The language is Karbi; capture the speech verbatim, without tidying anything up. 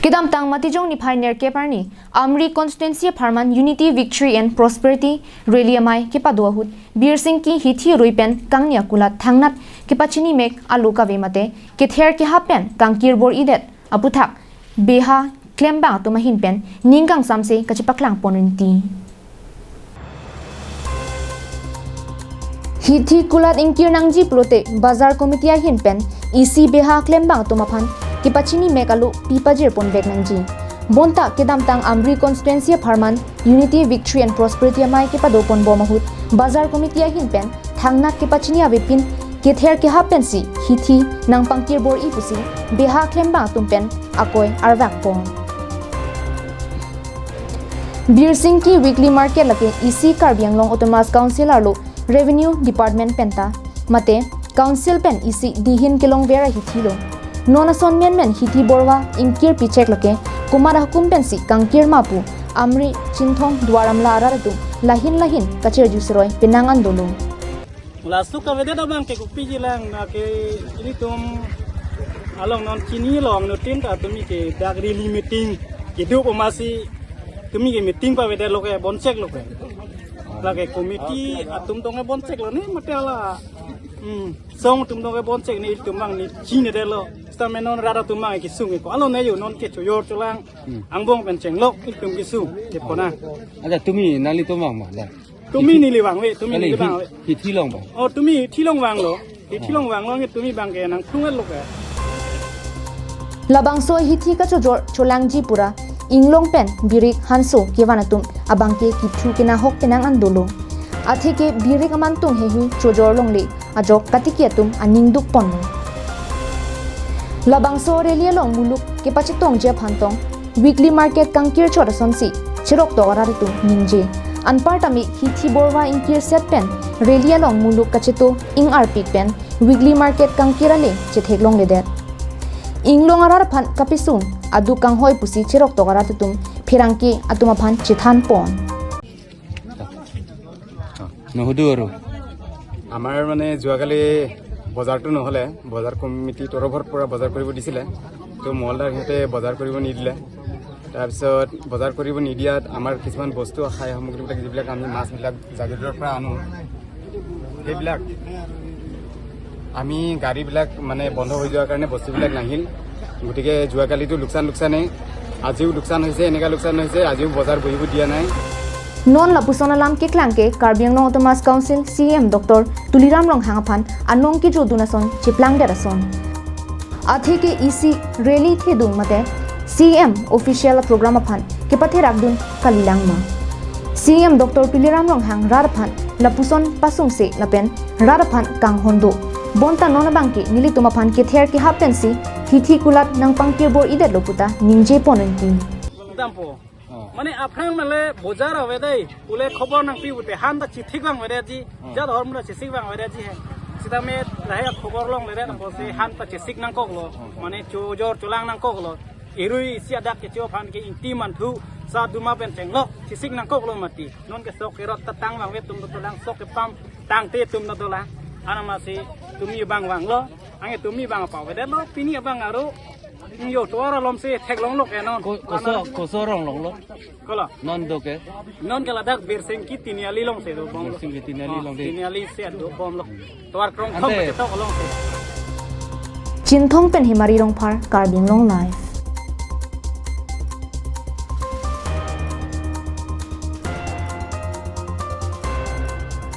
Kedamtang Matijong niphai nerkep arni Amri constituency apharman Unity, Victory and Prosperity Rally amei kepado ahut Birsingki hithi rui pen kangni akulat thangnat kepachini mek alo kave mate kether kehap pen kangkir bor-idet aputhak beha klembang atum ahin pen ning kangsamse kachepaklang pon rinti. Hithi kulat ingkir nangji pulote bazar committee ahin pen isi beha klembang atum aphan kepachini mek alo pi pajir ponvek nangji. Bonta kedamtang Amri constituency apharman Unity, Victory and Prosperity amei kepado ponbom ahut bazar committee ahin pen thangnat kepachini avepin kether kehap pensi hithi nangpangkir bor-i pusi beha klembang atum pen akoi arvak pon. Birsingki weekly market lake isi Karbi Anglong Autonomous Council arlo Revenue Department penta mate Council pen isi dihin kelongver ahithi lo. Non ason menmen hithi borva ingkir pichek lake komat ahukum pensi kangkir ma pu Amri, Chinthong, Duar Amla arat atum lahin lahin kacherju seroi penang an dolo. Laso kavedet abang ke kopiji lang, na ke ilitum along non chinilong, nutin ta tumi ke dak rally meeting kedo po masi tumi ke meeting pavedetlo ke boncheklo ke. Lake committee atum tong ke boncheklo ne mate hala. Hmm, song atum tong ke bonchek ne ilitum bang ne chinedetlo. Seta me non rat atum bang kesung ko. Alo ne yo non ke chojor cholang. Hmm. Angbong pen chenglok ilitum kesung ke pona. Ada tumi nanglitum bang ma la. Tumi neli vangve, tumi kali neli hi-, vangve. Hithi long bang. Oh, tumi hithi long vanglo. Hithi long vanglo nge tumi bang ke nangthung-etlo ke. Labangso hithi kachojor cholangji pura inglong pen birik hanso kevan atum abang ke kithu kenahok penang an dolo. Atheke birik aman tung hehu chojor longle ajok katiki atum aning duk ponlo. Labangso rally along muluk kepachetongji aphan tong weekly market kangkir chot asonsi cheroktok arat atum ningje. Anparta mi hithi borva ingkir set pen rally along muluk kacheto ing arpik pen weekly market kangkir ale chetheklongledet. Inglong arat aphan kapesung aduk kanghoi pusi cheroktok arat atum pherangke atum aphan chethan pon. নহুদু আৰু। আমাৰ মানে যোৱাকালি বজাৰটো নহ'লে, বজাৰ কমিটিৰ তৰফৰ পৰা বজাৰ কৰিব দিছিলে, তো মহলদাৰ সিহঁতে বজাৰ কৰিব নিদিলে। তাৰপিছত বজাৰ কৰিব নিদিয়াত আমাৰ কিছুমান বস্তু, খাদ্য সামগ্ৰীবিলাক, যিবিলাক আমি মাছবিলাক জাগিৰোডৰ পৰা আনো, সেইবিলাক আমি গাড়ীবিলাক মানে বন্ধ হৈ যোৱাৰ কাৰণে বস্তুবিলাক নাহিল। গতিকে যোৱাকালিতো লোকচান লোকচানেই, আজিও লোকচান হৈছে, এনেকুৱা লোকচান হৈছে, আজিও বজাৰ বহিব দিয়া নাই। Non lapuson alam keklang ke Karbi Anglong Autonomous Council C E M Doctor Tuliram Ronghang aphan anong kejodun ason cheplangdet ason. Atheke isi rally thedung mate C E M official program aphan kepatherakdun kalilang ma. C E M Doctor Tuliram Ronghang rat aphan lapuson pasungse lapen rat aphan kanghon do. Bonta non abang ke nelitum aphan kether kehap pensi hithi kulat nangpangkir bor-idetlo puta ningje pon rinti. Dampo. মানে, আপোনাক মানে বজাৰ আবেদে বোলে খবৰ নাংপি বুটে, হান ta chithik vangvedet ji, ja dhormo ta chithik vangvedet ji he. Sitame lahai khobor longledet apotsi han ta chithik nangkoklo, মানে chojor cholang nangkoklo. Erui isi adak kecho aphan ke ingti manthu, sa duma pen chenglok, chithik nangkoklo mati. Non ke sok kerot ta tang vangve atum ta dolang, sok kepam tangte atum ta dolang. Anamasi tumi bang vanglo, ange tumi bang apavedetlo, pini abang aro. Yo, tovar alomsi theklonglo ke non. Ko-, koso, koso rong longlo. Kolo. Non do ke. Non ke ladak Birsingki Tiniali alongsi dobomlo. Birsingki Tiniali along de. Tiniali si dobomlo. Tovar krongthom ante ketok alongsi. Chinthong pen Hemari Rongphar, Karbi Anglong Live.